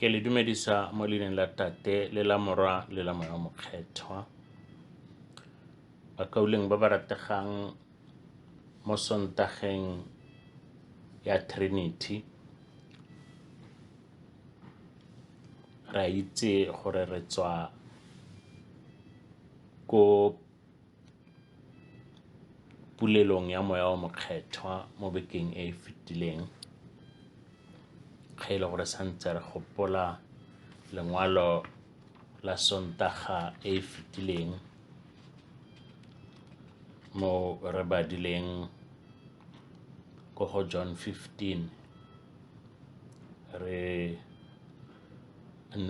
Ke le dumedisa mo leineng la Tate le la Morwa le la Moya o Mokgethwa. Bakauleng ba ba rategang mo Sontageng ya Trinity, re a itse gore re tswa ko pulelong ya Moya o Mokgethwa mo bekeng e e fetileng, ge e le gore santse re gopola lengwalo la Sontaga e e fetileng mo re badileng ko go John 15 re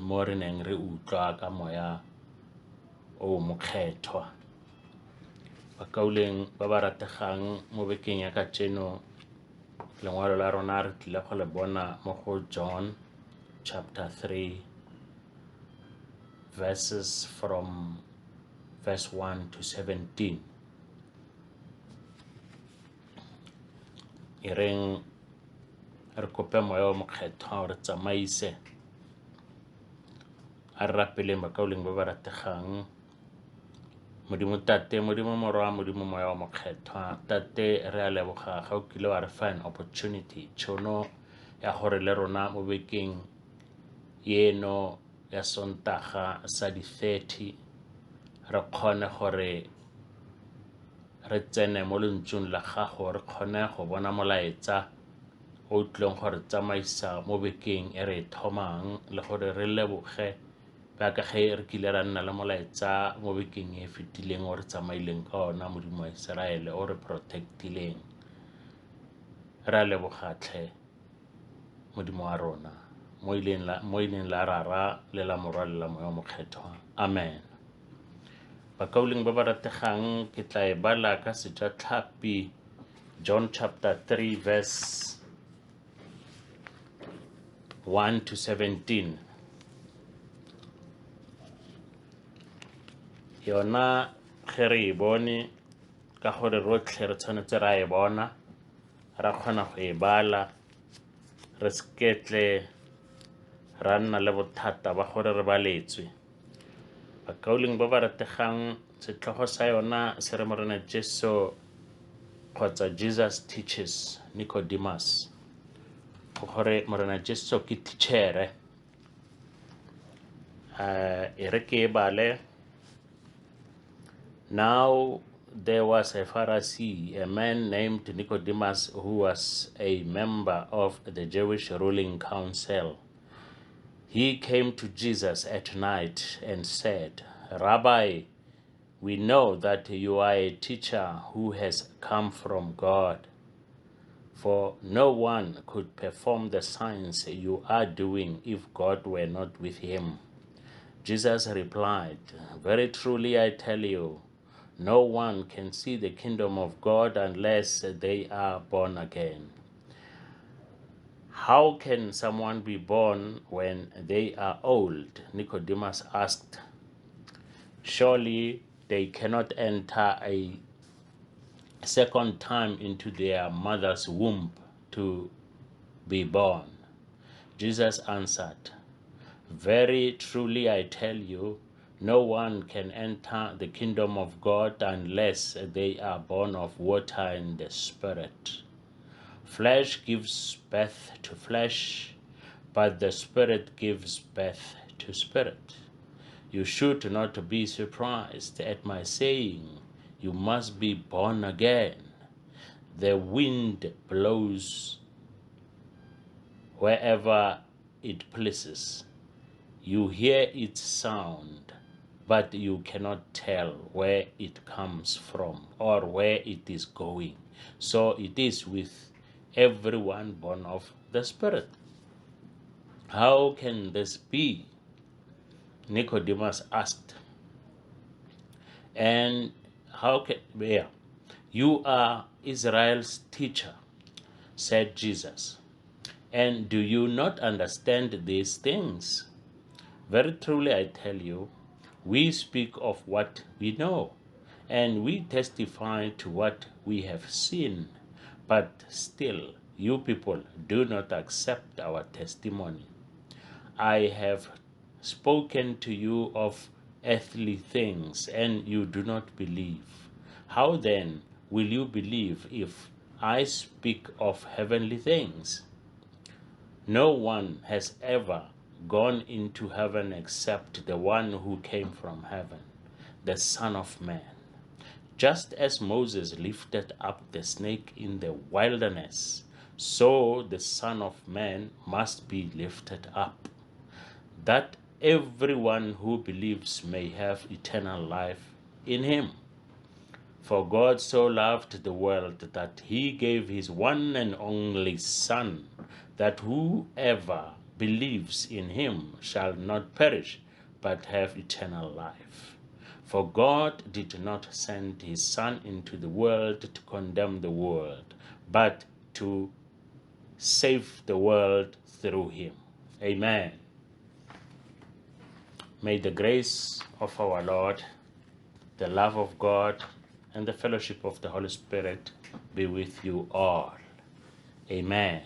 mo re neng re utlwa ka moya o mokgethwa. Bakauleng ba ba rategang mo bekeng ya kajeno lengwalo la rona re tlile go le bona mo go John chapter 3 verses from verse 1 to 17. E reng re kope moya o mokgethwa o re tsamaise. A re rapeleng bakauleng ba ba rategang. Modimo Tate, Modimo Morwa, Modimo Moya wa Mokgethwa. Tate, re a leboga ga o kile wa re fa an opportunity, tšhono ya gore le rona mo bekeng eno ya Sontaga sa di-30 re kgone gore re tsene mo lentsung la gago, re kgone go bona molaetsa o tlileng go re tsamaisa mo bekeng e re e thomang, le gore re leboge jaaka ge re kile ra nna le molaetsa mo bekeng e e fetileng o re tsamaileng ka ona, Modimo wa Iseraele o re protectileng. Re a leboga tlhe Modimo wa rona mo ileng la Rara le la Morwa le la Moya o Mokgethwa. Amen. Bakauleng ba ba rategang, ke tla e bala ka sejatlhapi John chapter 3 verse 1 to 17. Yona ge re e bone ka gore rotlhe re tshwanetse ra e bona, ra kgona go e bala, re seketle ra nna le bothata ba gore re baletswe. Bakauleng ba ba rategang, setlhogo sa yona se re Morena Jesu kgotsa Jesus teaches Nicodemus, go gore Morena Jesu ke teachere. E re ke e bale. Now there was a Pharisee, a man named Nicodemus, who was a member of the Jewish ruling council. He came to Jesus at night and said, Rabbi, we know that you are a teacher who has come from God, for no one could perform the signs you are doing if God were not with him. Jesus replied, Very truly I tell you, no one can see the kingdom of God unless they are born again. How can someone be born when they are old? Nicodemus asked. Surely they cannot enter a second time into their mother's womb to be born. Jesus answered, Very truly I tell you, no one can enter the kingdom of God unless they are born of water and the Spirit. Flesh gives birth to flesh, but the Spirit gives birth to spirit. You should not be surprised at my saying, you must be born again. The wind blows wherever it pleases. You hear its sound, but you cannot tell where it comes from or where it is going. So it is with everyone born of the Spirit. How can this be? Nicodemus asked. And how can, yeah, you are Israel's teacher, said Jesus. And do you not understand these things? Very truly I tell you, we speak of what we know, and we testify to what we have seen, but still you people do not accept our testimony. I have spoken to you of earthly things, and you do not believe. How then will you believe if I speak of heavenly things? No one has ever gone into heaven except the one who came from heaven, the Son of Man. Just as Moses lifted up the snake in the wilderness, so the Son of Man must be lifted up, that everyone who believes may have eternal life in him. For God so loved the world that he gave his one and only Son, that whoever believes in him shall not perish, but have eternal life. For God did not send his Son into the world to condemn the world, but to save the world through him. Amen. May the grace of our Lord, the love of God, and the fellowship of the Holy Spirit be with you all. Amen.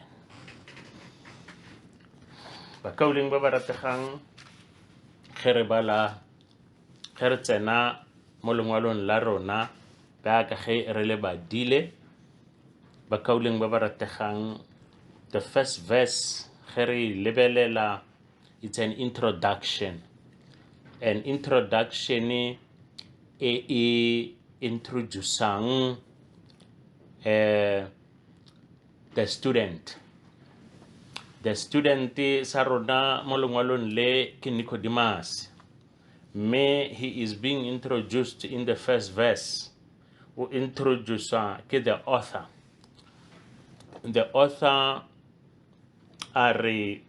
Bakauleng ba ba rategang, ge re bala, ge re tsena mo lengwalong la rona, jaaka ge re le badile, bakauleng ba ba rategang, the first verse, ge re e lebelela, it's an introduction. An introduction e e introducang the student. The student sa rona mo lengwalong le ke Nicodemus. Mme he is being introduced in the first verse. O introducwa ke the author. The author a re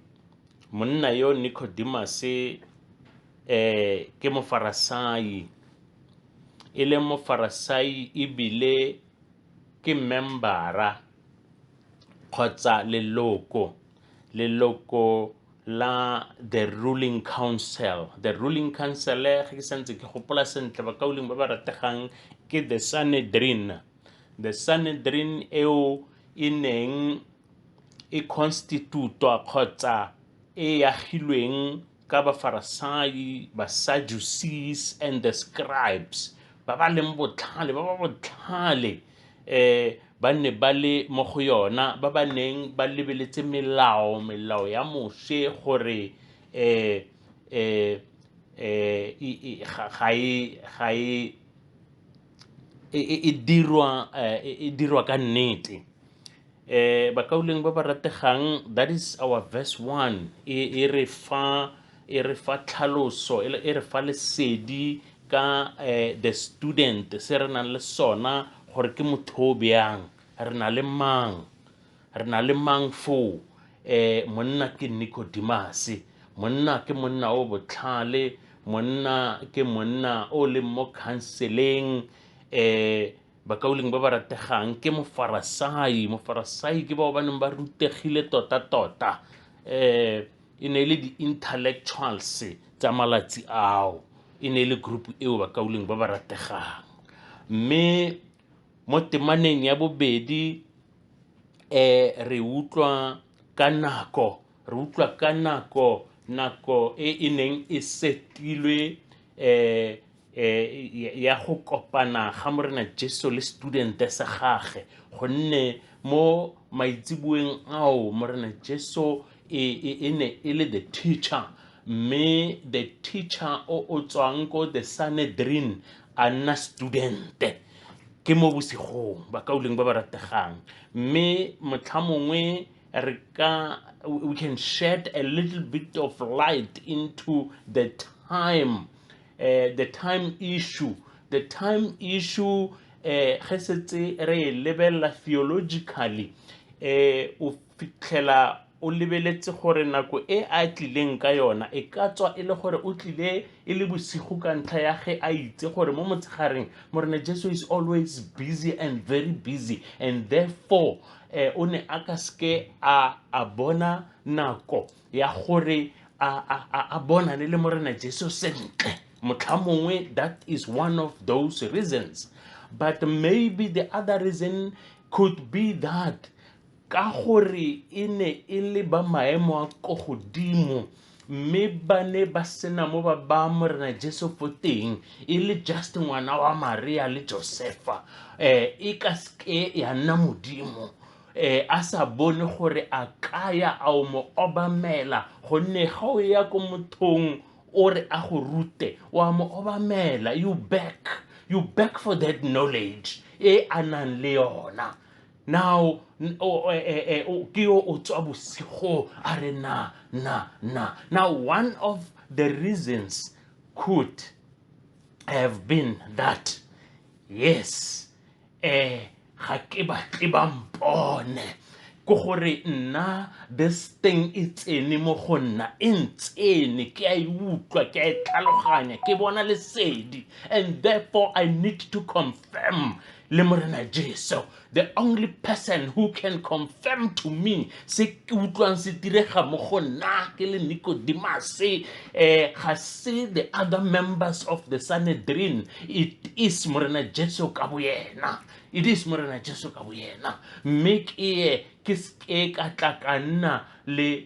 monna yo Nicodemus ke mofarasai, e leng mofarasai ebile ke membera kgotsa leloko, leloko la the ruling council. The ruling council, ge ke santse ke gopola sentle, bakauleng ba ba rategang, ke the Sanhedrin. The Sanhedrin eo e neng e constitutwa kgotsa e agilweng ka bafarasai, ba-Sadducees and the scribes, ba ba leng botlhale, ba ba botlhale, ba ne ba le mo go yona, ba ba neng ba lebeletse melao, melao ya Moshe gore ga e, ga e, e, e, e dirwa, e dirwa ka nnete. Bakauleng ba ba rategang, that is our verse 1. E, e re fa, e re fa tlhaloso, e re fa lesedi ka the student se re nang le sona, gore ke motho o bjang, re na le mang, re na le mang foo. Monna ke Nicodemus, monna ke monna o botlhale, monna ke monna o leng mo counseleng. Bakauleng ba ba rategang, ke mofarasai. Mofarasai ke bao ba neng ba rutegile tota-tota, e ne e le di-intellectuals tsa malatsi ao, e ne e le group eo, bakauleng ba ba rategang. Mme mo temaneng ya bobedi, re utlwa ka nako, re utlwa ka nako, nako e e neng e setilwe ya go kopana ga Morena Jesu le student sa gage, gonne mo maitsiboeng ao Morena Jesu e ne e le the teacher, mme the teacher o o tswang ko the Sanhedrin a nna student ke mo bosigong, bakauleng ba ba rategang. Mme motlha mongwe re ka, we can shed a little bit of light into the time, the time issue, the time issue. Ge setse re e lebelela theologically, o fitlhela o lebeletse gore nako e a tlileng ka yona e ka tswa e le gore o tlile e le bosigo ka ntlha ya ge a itse gore mo motshegareng Morena Jesu is always busy and very busy, and therefore o ne a ka seke a bona nako ya gore a bonane le Morena Jesu sentle. Motlha mongwe that is one of those reasons, but maybe the other reason could be that ka gore e ne e le ba maemo a ko godimo. Mme ba ne ba sena mo ba ba Morena Jesu fo teng, e le just ngwana wa Maria le Josefa, e ka seke ya nna Modimo. A sa bone gore a kaya a o mo obamela, gonne ga o ya ko mothong o re a go rute, wa mo obamela, you back for that knowledge e a nang le yona. Now ke yo o tswa bosigo a re na na na. Now, one of the reasons could have been that, yes, ga ke batle ba mpone, ke gore nna this thing e tsene mo go nna, e ntsene, ke a e utlwa, ke a e tlhaloganya, ke bona lesedi, and therefore I need to confirm le Morena Jesu, the only person who can confirm to me se ke utlwang se direga mo go nna ke le Nicodemus. Ga se the other members of the Sanhedrin, it is Morena Jesu ka boyena, it is Morena Jesu ka boyena. Mme ke ye ke seke ka tla ka nna le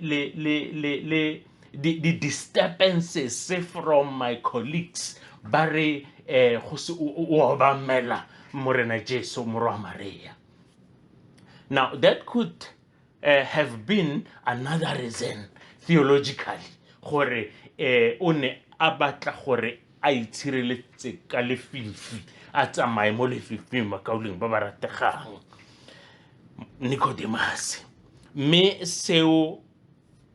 di disturbances from my colleagues, ba re go se o obamela Morena Jesu, morwa Maria. Now, that could have been another reason theologically, gore o ne a batla gore a itshireletse ka lefifi, a tsamaye mo lefifing, bakauleng ba ba rategang, Nicodemus. Mme seo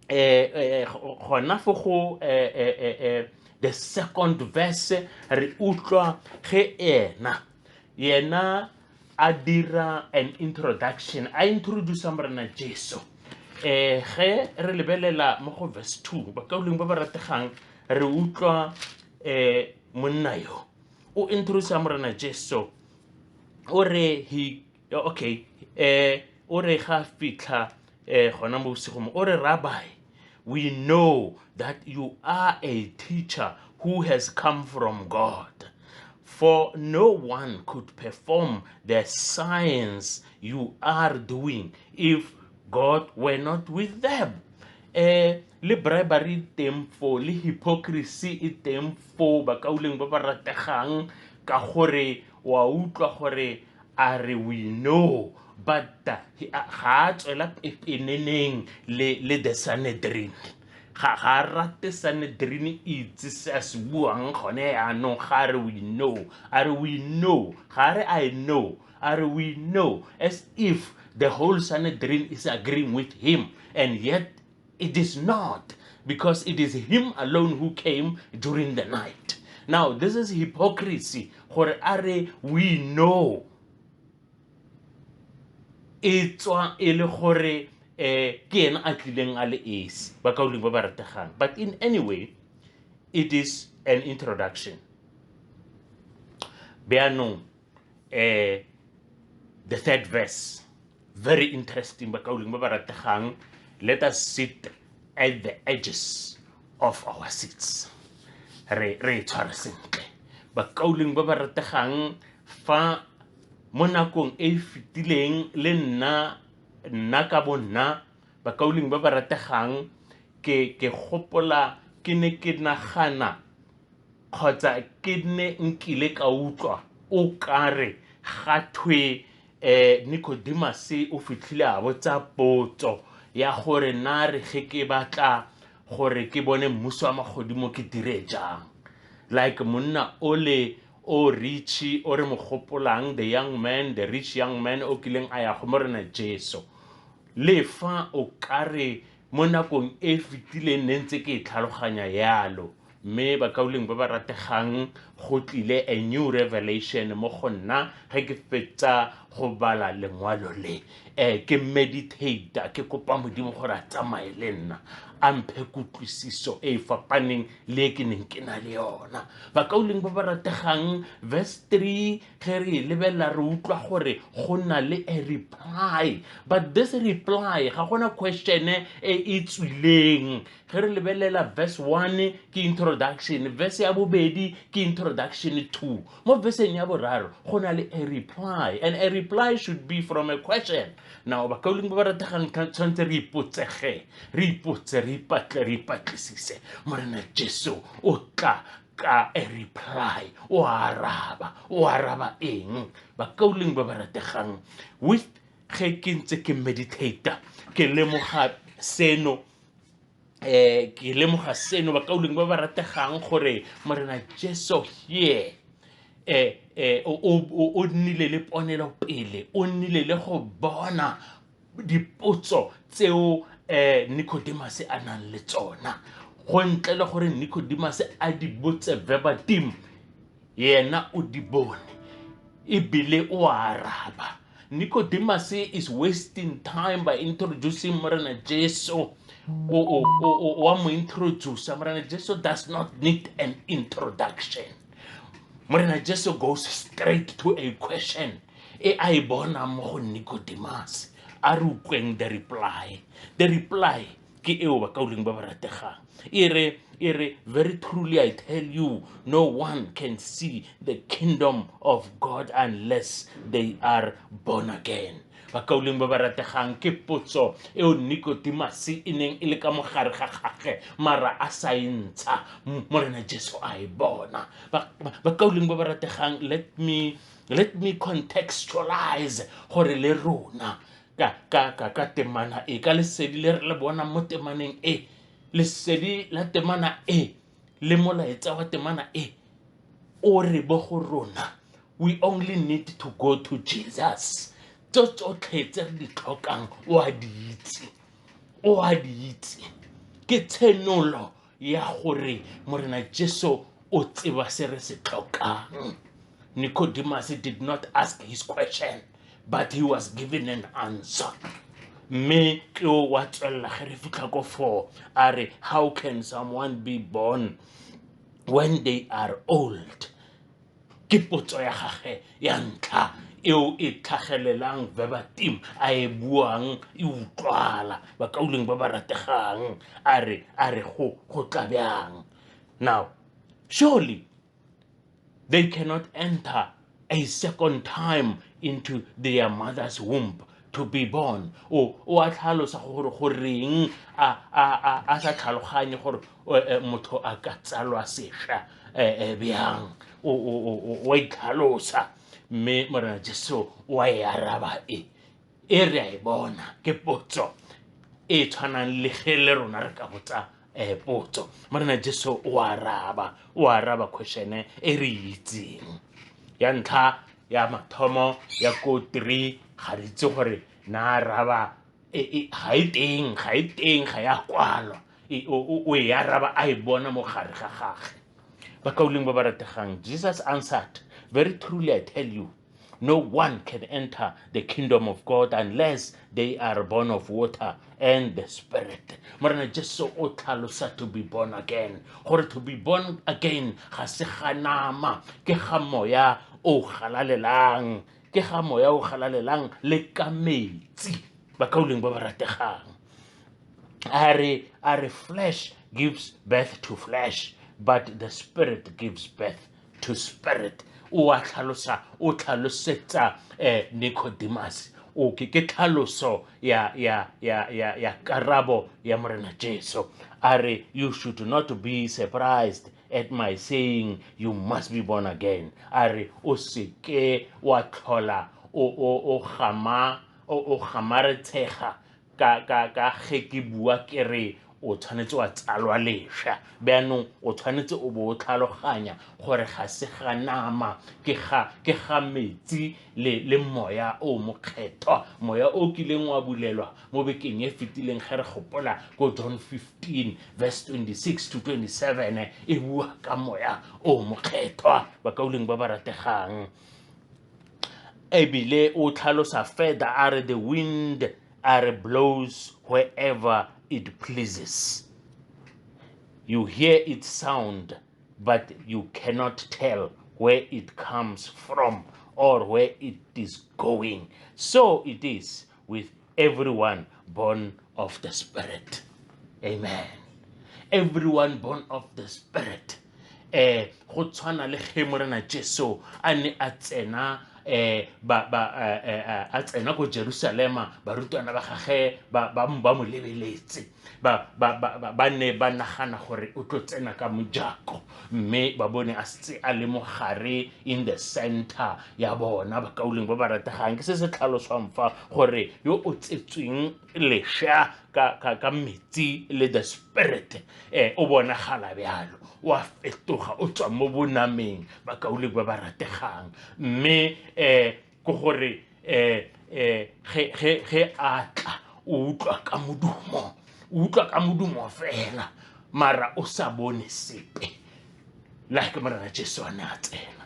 gona fo go the second verse, re utlwa ge ena yena a dira an introduction, a introduce Morena Jesu. Ge re lebelela mo go verse 2, bakauleng ba ba rategang, re utlwa monna yo o introduce Morena Jesu. O re he, okay, o re ga fitlha gona mo bosigo mo, o re, "Rabbi, we know that you are a teacher who has come from God, for no one could perform the signs you are doing if God were not with them." Le bribery e teng fo, le hypocrisy e teng fo, bakauleng ba ba rategang, ka gore wa utlwa gore a re we know, but ga a tswela pepeneneng le the Sanhedrin. Ga a rate Sanhedrin itse se a se buang gone yaanong. Ga a re we know, a re we know, ga a re I know, a re we know, as if the whole Sanhedrin is agreeing with him, and yet it is not, because it is him alone who came during the night. Now, this is hypocrisy, gore a re we know, e tswa e le gore ke ena a tlileng a le esi, bakauleng ba ba rategang. But in any way, it is an introduction. Bjaanong the third verse, very interesting, bakauleng ba ba rategang. Let us sit at the edges of our seats, re e tshware sentle, bakauleng ba ba rategang. Fa mo nakong e e fetileng, le nna, nna ka bo nna, bakauleng ba ba rategang, ke gopola ke ne ke nagana kgotsa ke ne nkile ka utlwa o kare ga thwe Nicodemus o fitlhile a botsa potso ya gore na re ge ke batla gore ke bone mmuso wa magodimo ke dire jang, like monna ole o rich o re mo gopolang, the young man, the rich young man o kileng a ya go Morena Jesu. Le fa o kare mo nakong e fetileng ne ntse ke e tlhaloganya yalo, mme bakauleng ba ba rategang, go tlile a new revelation mo go nna ge ke fetsa go bala lengwalo le, ke meditate, ke kopa Modimo gore a tsamaye le nna, a mphe kutlwisiso e e fapaneng le e ke neng ke na le yona. Bakauleng ba ba rategang, verse 3, ge re e lebelela, re utlwa gore go na le a reply, but this reply, ga gona question e e tswileng. Ge re lebelela verse 1 ke introduction, verse ya bobedi ke introduction 2, mo verseng ya boraro go na le a reply, and a reply should be from a question. Now, bakauleng ba ba rategang, tshwanetse re ipotsege, re ipotse, re re ipatle re ipatlisise. Morena Jesu o tla ka a reply, o araba, o araba eng? Bakauleng ba ba rategang, with ge ke ntse ke meditate ke lemoga seno, ke lemoga seno bakauleng ba ba rategang, gore Morena Jesu here o nnile le ponelopele, o nnile le go bona dipotso tseo Nicodemus a nang le tsona. Go ntle le gore Nicodemus a di botse verbatim, yena o di bone ebile o araba. Nicodemus is wasting time by introducing Morena Jesu. O wa mo introduce. Morena Jesu does not need an introduction. Morena Jesu goes straight to a question e a e bona mo go Nicodemus. A re utlweng the reply. The reply ke eo, bakauleng ba ba rategang, e re, "Very truly I tell you, no one can see the kingdom of God unless they are born again." Bakauleng ba ba rategang, ke potso eo Nicodemus e neng e le ka mogare ga gage, mara a sa e ntsha, Morena Jesu a e bona. Bakauleng ba ba rategang, let me contextualize gore le rona ka temana e, ka lesedi le re le bonang mo temaneng e, lesedi la temana e le molaetsa wa temana e o re bo go rona, we only need to go to Jesus. Tso tsotlhe tse re di tlhokang o a di itse, o a di itse. Ke tshenolo ya gore Morena Jesu o tseba se re se tlhokang. Nicodemus did not ask his question, but he was given an answer. Mme ke o wa tswelela ge re fitlha ko 4, a re, "How can someone be born when they are old?" Ke potso ya gage ya ntlha eo e tlhagelelang verbatim, a e buang e utlwala. Bakauleng ba ba rategang, a re go tla bjang? Now, surely they cannot enter a second time into their mother's womb to be born. O a tlhalosa gore goreng a sa tlhaloganye gore motho a ka tsalwa sešwa bjang. O a itlhalosa, mme Morena Jesu o a e araba e re a e bona. Ke potso e tshwanang le ge le rona re ka botsa potso. Morena Jesu o araba, o araba question e re itseng ya ntlha ya mathomo ya ko 3. Ga re itse gore na araba ga e teng, ga e teng, ga ya kwalwa. O e araba a e bona mo gare ga gage. Bakauleng ba ba rategang, Jesus answered, "Very truly I tell you, no one can enter the kingdom of God unless they are born of water and the Spirit." Morena Jesu o tlhalosa to be born again, gore to be born again ga se ga nama, ke ga moya o galalelang, ke ga moya o galalelang le ka metsi. Bakauleng ba ba rategang, a re, "Flesh gives birth to flesh, but the Spirit gives birth to spirit." O a tlhalosa, o tlhalosetsa Nicodemus. O ke tlhaloso ya karabo ya Morena Jesu. A re, "You should not be surprised at my saying you must be born again." A re o seke wa tlhola o gama o gamaretshega ka ge ke bua ke re o tshwanetse wa tsalwa lešwa. Bjaanong o tshwanetse o bo o tlhaloganya gore ga se ga nama, ke ga metsi le moya o mokgethwa, moya o kileng wa bulelwa mo bekeng e fetileng ge re gopola ko John 15 verse 26 to 27, e bua ka moya o mokgethwa. Bakauleng ba ba rategang, ebile o tlhalosa further, a re, "The wind," a re, "blows wherever it pleases. You hear its sound, but you cannot tell where it comes from or where it is going. So it is with everyone born of the Spirit." Amen. Everyone born of the Spirit. Go tshwana le ge Morena Jesu a ne a tsena ba ba a tsena ko Jerusalema, barutwana ba gage ba mo lebeletse, ba ne ba nagana gore o tlo tsena ka mojako, mme ba bone a setse a le mogare in the center ya bona. Bakauleng ba ba rategang, ke se se tlhaloswang fa gore yo o tsetsweng lesha ka metsi le the spirit o bonagala bjalo, o a fetoga, o tswa mo bonameng, bakauleng ba ba rategang. Mme ke gore ge a tla, o utlwa ka modumo, o utlwa ka modumo fela, mara o sa bone sepe, like Morena Jesu a ne a tsena.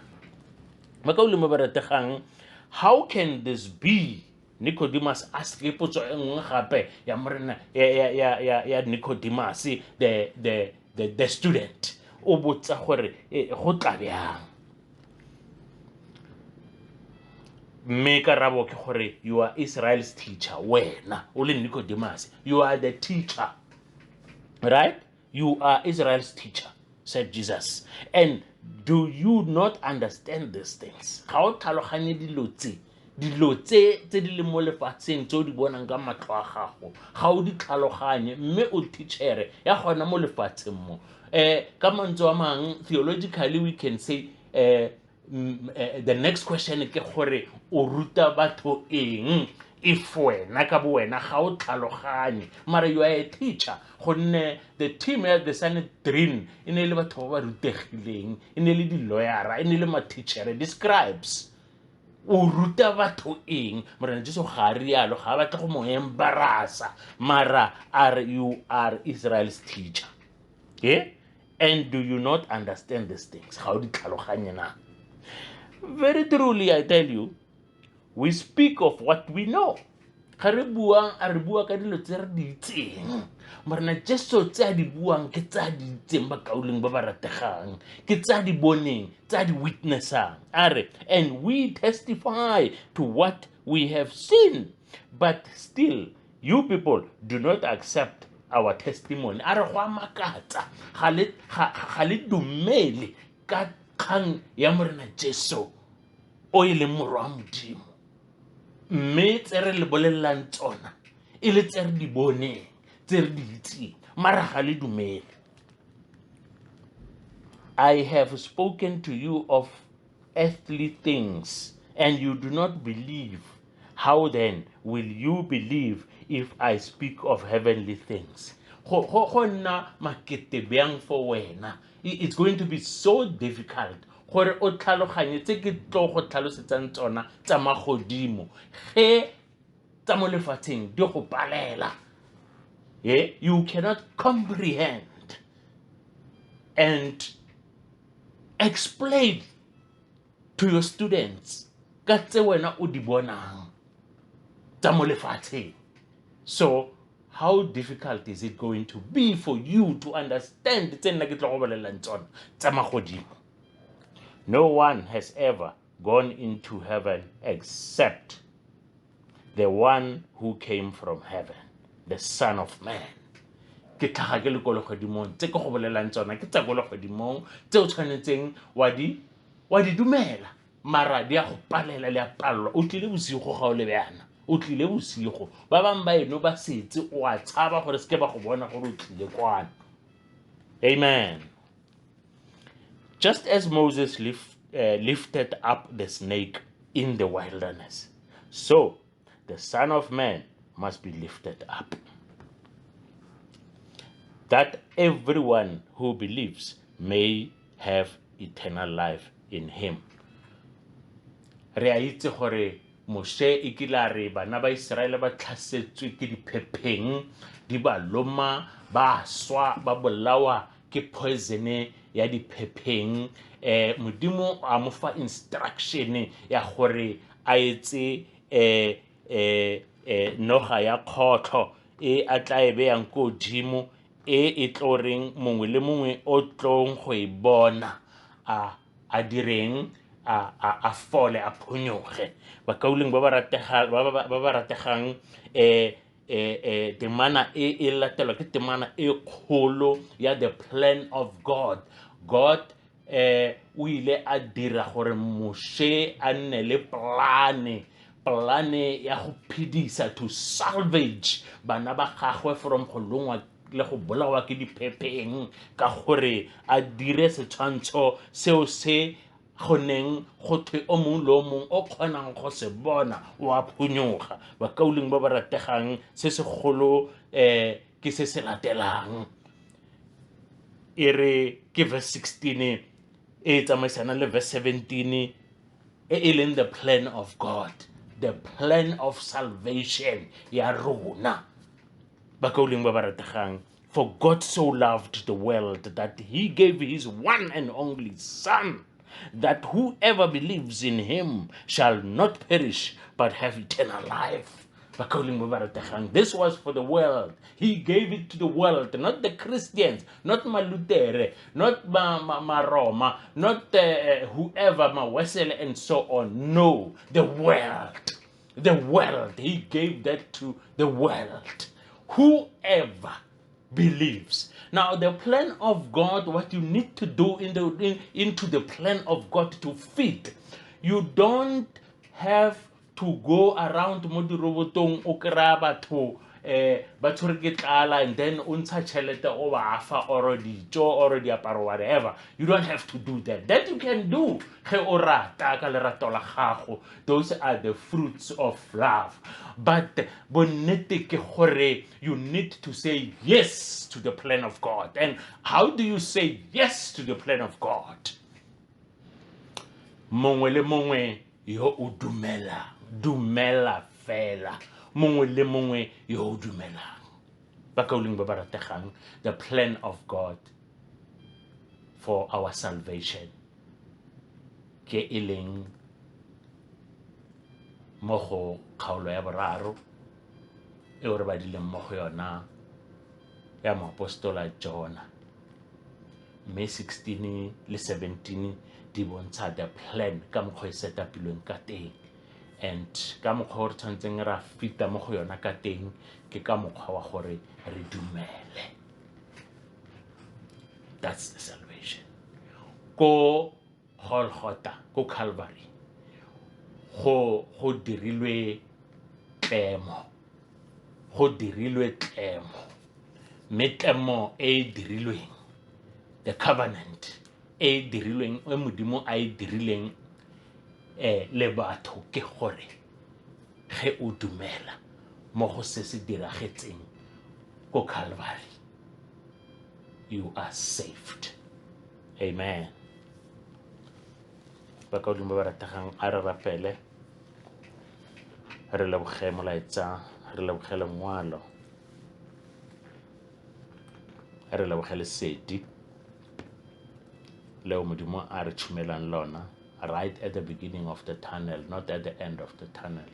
Bakauleng ba ba rategang, how can this be? Nicodemus ask potso e nngwe gape ya Morena ya Nicodemus, the student. O botsa gore go tla bjang, mme karabo ke gore you are Israel's teacher. Wena o le Nicodemus, you are the teacher, right? You are Israel's teacher, said Jesus, and do you not understand these things? Ga o tlhaloganye dilo tse, dilo tse tse di leng mo lefatsheng, tse o di bonang ka matlho a gago, ga o di tlhaloganye, mme o teachere ya gona mo lefatsheng mo. Ka mantswe a mang, theologically we can say the next question ke gore o ruta batho eng if wena ka bo wena ga o tlhaloganye, mara you are a teacher? Gonne the team ya the Sanhedrin e ne e le batho ba ba rutegileng, e ne e le di-lawyera, e ne e le ma-teachere, di-scribes. O ruta batho eng? Morena Jesu ga a rialo, ga a batle go mo embarasa, mara a re you are Israel's teacher, and do you not understand these things? Ga o di tlhaloganye na? Very truly I tell you, we speak of what we know. Ga re buang, a re bua ka dilo tse re di itseng. Morena Jesu tse a di buang ke tse a di itseng, bakauleng ba ba rategang, ke tse a di boneng, tse a di witnessang. A re, and we testify to what we have seen, but still you people do not accept our testimony. A re go a makatsa, ga le dumele ka kgang ya Morena Jesu o e leng morwa wa Modimo, mme tse re le bolelelang tsona e le tse re di boneng, tse re di itseng, mara ga le dumele. I have spoken to you of earthly things and you do not believe. How then will you believe if I speak of heavenly things? Go nna makete bjang for wena? It's going to be so difficult gore o tlhaloganye tse ke tlo go tlhalosetsang tsona tsa magodimo ge tsa mo lefatsheng di go palela. You cannot comprehend and explain to your students ka tse wena o di bonang tsa mo lefatsheng. So how difficult is it going to be for you to understand tse nna ke tlo go bolelelang tsona tsa magodimo? No one has ever gone into heaven except the one who came from heaven, the Son of Man. Ke tlhaga ke le ko legodimong, tse ke go bolelang tsona ke tsa ko legodimong, tse o tshwanetseng wa di dumela, mara di a go palela, le a palelwa. O tlile bosigo, ga o le bjana o tlile bosigo, ba bangwe ba eno ba setse, o a tshaba gore se ke ba go bona gore o tlile kwana. Amen. Just as Moses lifted up the snake in the wilderness, so the Son of Man must be lifted up, that everyone who believes may have eternal life in him. Re a itse gore Moshe e kile a re bana ba Iseraele ba tlhasetswe ke diphepheng, di ba loma, ba swa, ba bolawa ke poison ya diphepheng. Modimo a mo fa instruction ya gore a etse noga ya kgotlho e a tla e beyang ko godimo, e e tlo reng mongwe le mongwe o tlong go e bona a direng, a fole, a phonyoge. Bakauleng ba ba rategang, temana e e latelwa ke temana e kgolo ya the plan of God. God O ile a dira gore Moshe a nne le plane, plane ya go phedisa, to salvage bana ba gagwe from go longwa le go bolawa ke diphepheng, ka gore a dire setshwantsho seo se go neng go thwe o mongwe le o mongwe o kgonang go se bona o a phonyoga. Bakauleng ba ba rategang, se segolo ke se se latelang. E re ke verse 16 e e tsamaisanang le verse 17, e e leng the plan of God, the plan of salvation ya rona. Bakauleng ba ba rategang, for God so loved the world that he gave his one and only Son, that whoever believes in him shall not perish but have eternal life. Bakauleng ba ba rategang, this was for the world. He gave it to the world, not the Christians, not Malutere, not ma Roma, not whoever, Mawesele and so on. No, the world, the world. He gave that to the world, whoever believes. Now, the plan of God, what you need to do into the plan of God to fit, you don't have to go around mo dirobotong o kry-a batho ba tshwere ke tlala and then o ntsha tšhelete o ba fa or dijo or diaparo, whatever. You don't have to do that. That you can do ge o rata ka lerato la gago. Those are the fruits of love, but bonnete ke gore you need to say yes to the plan of God. And how do you say yes to the plan of God? Mongwe le mongwe yo o dumela, dumela fela, mongwe le mongwe yo o dumelang. Bakauleng ba ba rategang, the plan of God for our salvation ke e leng mo go kgaolo ya boraro eo re badileng mo go yona ya moapostola Jona, mme 16 le 17 di bontsha the plan ka mokgwa e setapilweng ka teng and ka mokgwa o re tshwanetseng ra fita mo go yona ka teng, ke ka mokgwa wa gore re dumele. That's the salvation. Ko Golgotha, ko Calvary, go dirilwe tlemo, go dirilwe tlemo, mme tlemo e e dirilweng, the covenant e e dirilweng, e Modimo a e dirileng le batho, ke gore ge o dumela mo go se se diragetseng ko Calvary, you are saved. Amen. Bakauleng ba ba rategang, a re rapele, re leboge molaetsa, re leboge lengwalo, re leboge lesedi leo Modimo a re tšhumelang lona right at the beginning of the tunnel, not at the end of the tunnel.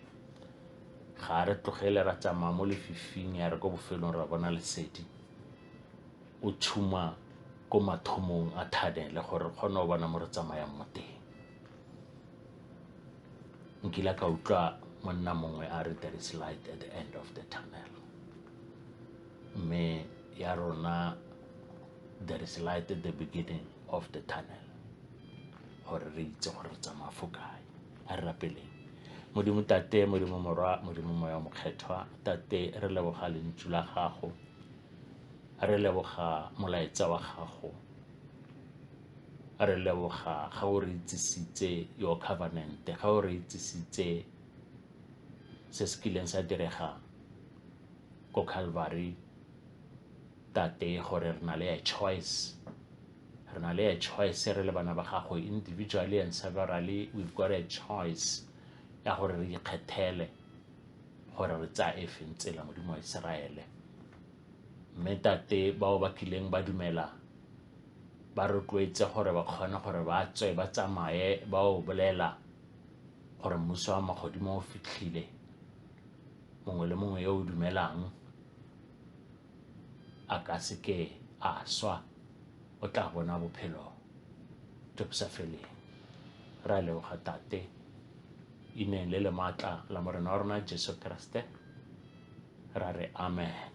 Ga re tlogele ra tsamaya mo lefifing ya re ko bofelong ra bona lesedi. O tšhuma ko mathomong a tunnel gore re kgone go bona mo re tsamayang mo teng. Nkile ka utlwa monna mongwe a re there is light at the end of the tunnel, mme ya rona there is light at the beginning of the tunnel, gore re itse gore re tsamaya fo kae. A re rapeleng. Modimo Tate, Modimo Morwa, Modimo Moya o Mokgethwa, Tate, re leboga lentšu la gago, re leboga molaetsa wa gago, re leboga ga o re itsisitse your covenant, ga o re itsisitse se se kileng sa direga ko Calvary, Tate, gore re na le a choice, re na le a choice re le bana ba gago, individually and severally. We've got a choice ya gore re ikgethele gore re tsaya e feng tsela, Modimo wa Iseraele. Mme Tate, bao ba kileng ba dumela, ba rotloetse gore ba kgone gore ba tswe ba tsamaye ba o bolela gore mmuso wa magodimo o fitlhile. Mongwe le mongwe yo o dumelang a ka seke a swa, o tla bona bophelo jo bo sa feleng. Re a leboga, Tate, ineng le le maatla la Morena wa rona Jesu Kriste ra re amen.